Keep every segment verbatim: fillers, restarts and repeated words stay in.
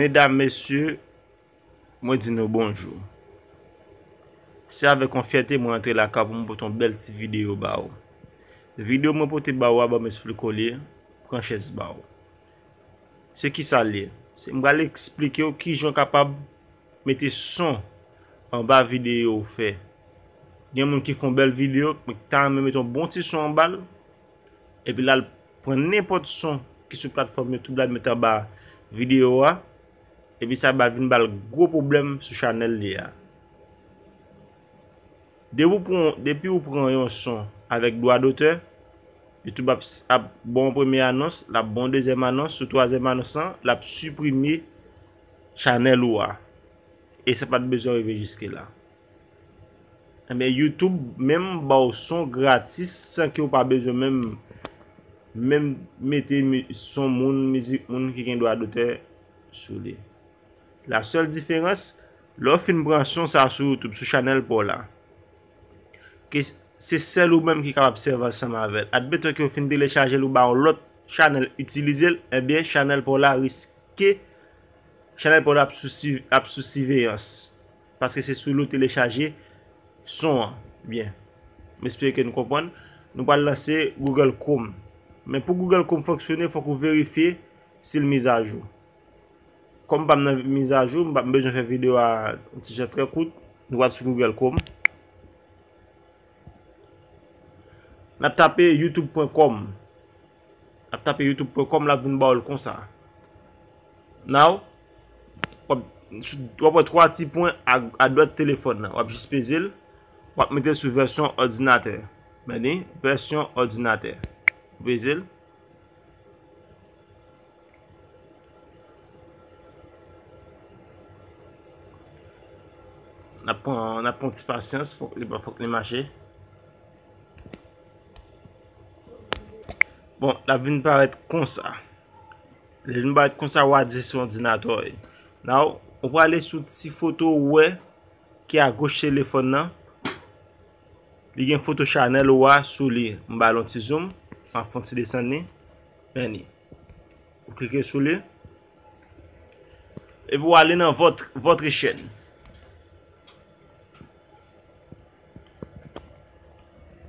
Medam, mesye, mwen di nou bonjou. Se avèk yon fyète mwen antre lakay pou mwen pote yon bèl ti videyo ba ou. Videyo mwen pote ba ou a, ban m esplike w li, pran chèz ba ou. Se kisa l ye? Se, m pral eksplike w kijan w kapab mete son anba videyo ou fè. Gen moun ki fè yon bèl videyo, men ki ta renmen mete yon bon ti son anba l, epi l al pran nenpòt son ki sou platfòm YouTube la, mete anba videyo a, epi sa va vin ba l gwo pwoblèm sou chanèl li a. Depi w pran, depi w pran yon son avèk dwa dotè, YouTube ap, ap ba w yon premye anons, l ap ba w yon dezyèm anons, sou twazyèm anons lan, l ap siprime chanèl ou a. E sa pa t bezwen rive jiske la. Ebyen, YouTube menm ba w son gratis san ke w pa bezwen menm, menm mete mi-, son moun, mizik moun ki gen dwa dotè sou li. La sèl diferans, lè w fin pran son sa sou YouTube, sou chanèl pa w la, ke se sèl ou menm ki kapab sèvi ansanm avè l. Admeton ke w fin telechaje l, ou ba yon lòt chanèl itilize l, ebyen, chanèl pa w la riske, chanèl pa w la ap sou siv-, ap sou siveyans. Paske se sou li w telechaje son an. Byen. M espere ke nou konprann. Nou pral lanse Google Chrome. Men pou Google Chrome fonksyone, fòk ou verifye si l mizajou. Kòm m pa m nan mizajou, m pa m bezwen fè videyo a yon ti jan trè kout. Nou pral sou Google Chrome. N ap tape youtube pwen kòm. N ap tape youtube pwen kòm, l ap vin ba w l konsa. Now, w ap, w ap wè twa ti pwen a, adwat telefòn nan. W ap jis peze l, w ap mete l sou vèsyon òdinatè. Men li, vèsyon òdinatè. Ou peze l. N ap pran, n ap pran ti pasyans, fòk li, fòk li mache. Bon, l ap vin parèt konsa. Lè l vin parèt konsa, w a di se sou òdinatè w ye. Now, ou prale sou ti foto ou wè ki agoch telefòn nan. Li gen foto chanèl ou a sou li. M ba l yon ti zoom. M ap fè yon ti desann li. Men li. Ou klike sou li. Epi w ale nan votre, votre chaîne.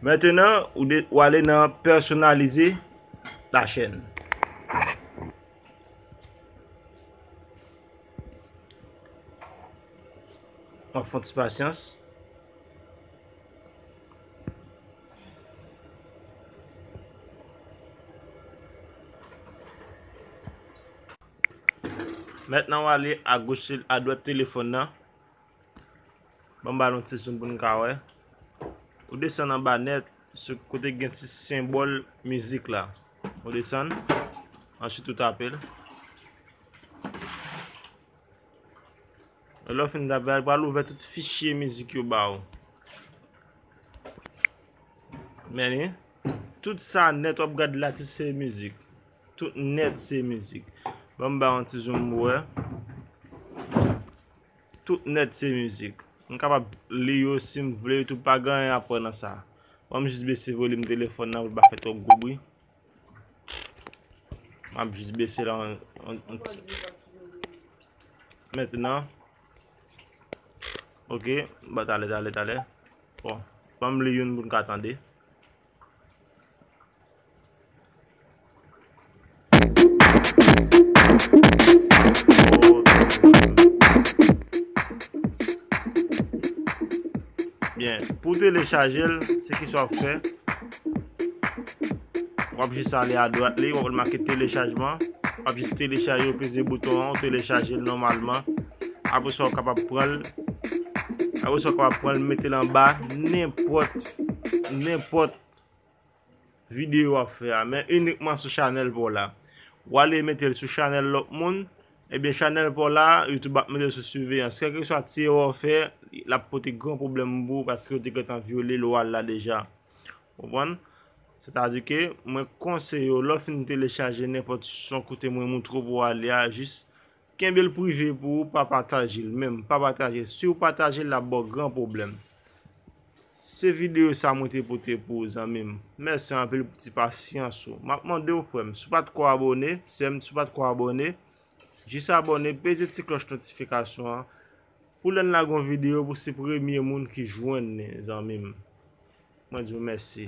Mentenan, ou de, ou ale nan personnaliser la chaîne. W ap fè yon ti pasyans. Mentnan, w ale agoch, adwat telefòn nan. Ban m ba nou ti zoom pou n ka wè. Ou desann anba nèt, sou kote gen ti senbòl mizik la. Ou desann. Answit, ou tape l. Lè w fin tape l, pral ouvè tout fichye mizik yo ba ou. Men li, tout sa nèt w ap gade la, tout se mizik. Tout nèt se mizik. Ban m ba yon ti zoom pou wè. Tout nèt se mizik. M kapab li yo si m vle, YouTube pa gen anyen a pran nan sa. Ban m jis bese volim telefòn nan pou l pa fè twòp gwo bri. M ap jis bese la yon, yon, yon ti. Mentnan. Ok, ba talè, talè, talè. Bon, ban m li youn pou n ka tande. Byen, pou telechaje l, se kisa w ap fè? W ap jis ale adwat li, w ap make telechajman. W ap jis telechaje, w peze bouton an, w telechaje l nòmalman. Apre sa, w kapab pran l. Apre sa, w kapab pran l, mete l anba nenpòt, nenpòt videyo w ap fè a, men inikman sou chanèl pa w la. W ale mete l sou chanèl lòt moun, ebyen, chanèl pa w la, YouTube ap mete l sou siveyans. Kèlkeswa ti erè w fè, l ap pote gran pwoblèm pou ou, paske w te gentan vyole lwa l la deja. Konprann? Sètadi ke mwen konseye w, lè w fin telechaje nenpòt son kote mwen moutre w pou w ale a, jis kenbe l prive pou ou, pa pataje l menm, pa pataje l. Si w pataje l, l ap ba w gran pwoblèm. Se videyo sa mwen te pote pou ou, zanmi m. Mèsi anpil pou ti pasyans ou. M ap mande w, frè m, si w pa t ko abòne, sè m, si w pa t ko abòne, Jis abòne, peze ti klòch notifikasyon an pou lè n lage yon videyo pou se premye moun ki jwenn li, zanmi m. Mwen di w mèsi.